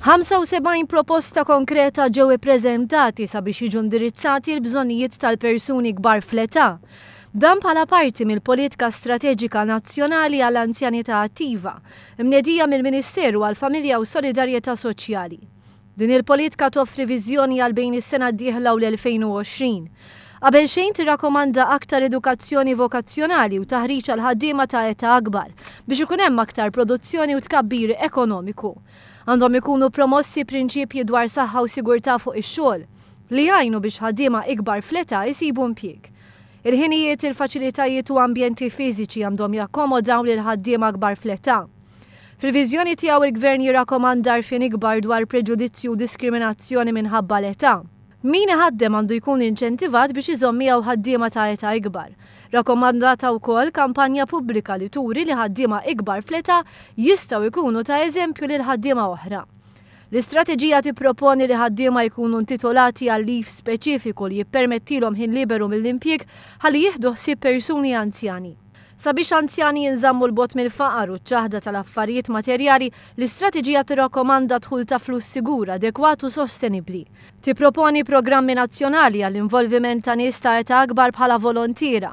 75 proposta konkreta ġew ippreżentati sabiex jiġu indirizzati l-bżonnijiet tal-persuni kbar fl-età. Dan bħala parti mill-Politika Strateġika Nazzjonali għall-Anzjanità Attiva, imnedija mill-Ministeru għall-Familja u Solidarjetà Soċjali. Din il-politika toffri viżjoni għal bejn is-sena d-dieħla u l-2020. Qabel xejn tirrakkomanda aktar edukazzjoni vokazzjonali u taħriġ għal ħaddiema ta' età akbar biex ikun hemm aktar produzzjoni u tkabbir ekonomiku. Għandhom ikunu promossi prinċipji dwar saħħa u sigurtà fuq ix-xogħol li jgħinu biex ħaddiema ikbar fl-età jsibu impjieg. Il-ħinijiet, il-faċilitajiet u ambjenti fiżiċi għandhom jakkomodaw lil ħaddiema akbar fl-età. Fil-viżjoni tiegħu il-Gvern jirrakkomanda għarfien ikbar dwar preġudizzju u diskriminazzjoni minħabba l-età. Min iħaddem għandu jkun inċentivat biex iżomm miegħu ħaddiema ta' età ikbar. Rakkomandata wkoll kampanja pubblika li turi li ħaddiema ikbar fl-età jistgħu jkunu ta' eżempju lil ħaddiema oħra. L-istrateġija tipproponi li ħaddiema jkunu intitolati għal leave speċifiku li jippermettilhom ħin liberu mill-impjieg ħalli jieħdu ħsieb persuni anzjani. Sabiex anzjani jinżammu 'l bogħod mill-faqar u ċ-ċaħda tal-affarijiet materjali, l-istrateġija tirrakkomanda dħul ta' flus sigur, adekwat u sostenibbli. Tipproponi programmi nazzjonali għall-involviment ta' nies ta' età akbar bħala volontiera.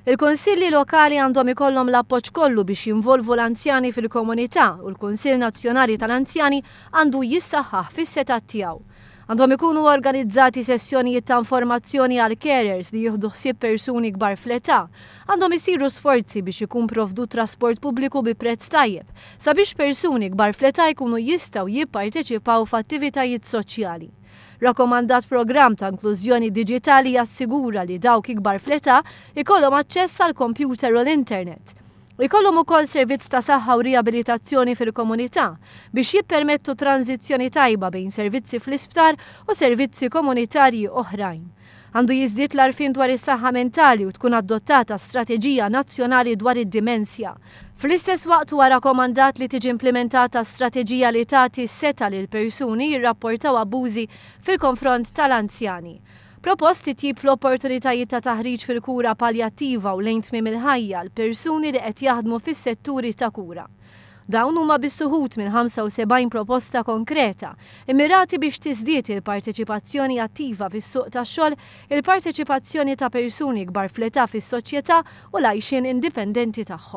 Il-kunsilli lokali għandhom ikollhom l-appoġġ kollu biex jinvolvu l-anzjani fil-komunità u l-Kunsill Nazzjonali tal-Anzjani għandu jissaħħaħ fis-setgħat tiegħu. Għandhom ikunu organizzati sessjonijiet ta' informazzjoni għal carers li jieħdu ħsieb persuni kbar fl-età. Għandhom isiru sforzi biex ikun provdut trasport pubbliku bi prezz tajjeb sabiex persuni kbar fl-età jkunu jistgħu jipparteċipaw f'attivitajiet soċjali. Rakkomandat programm ta' inklużjoni diġitali jassigura li dawk ikbar fl-età ikollhom aċċess għal kompjuter u l-internet. Ikollhom ukoll servizz ta' saħħa u riabilitazzjoni fil-komunità biex jippermettu tranżizzjoni tajba bejn servizzi fl-isptar u servizzi komunitarji oħrajn. Għandu jiżdied l-għarfien dwar is-saħħa mentali u tkun adottata strateġija nazzjonali dwar id-dimensja. Fl-istess waqt huwa rakkomandat li tiġi implimentata strateġija li tagħti s-setgħa lil persuni jirrapportaw abbużi fil-konfront tal-anzjani. Propost titjib fl-opportunitajiet ta' taħriġ fil-kura paljattiva u lejn tmiem il-ħajja għal persuni li qed jaħdmu fis-setturi ta' kura. Dawn huma biss uħud minn 75 proposta konkreta, immirati biex tiżdied il-parteċipazzjoni attiva fis-suq tax-xogħol, il-parteċipazzjoni ta' persuni kbar fl-età fis-soċjetà u l-għajxien indipendenti tagħhom.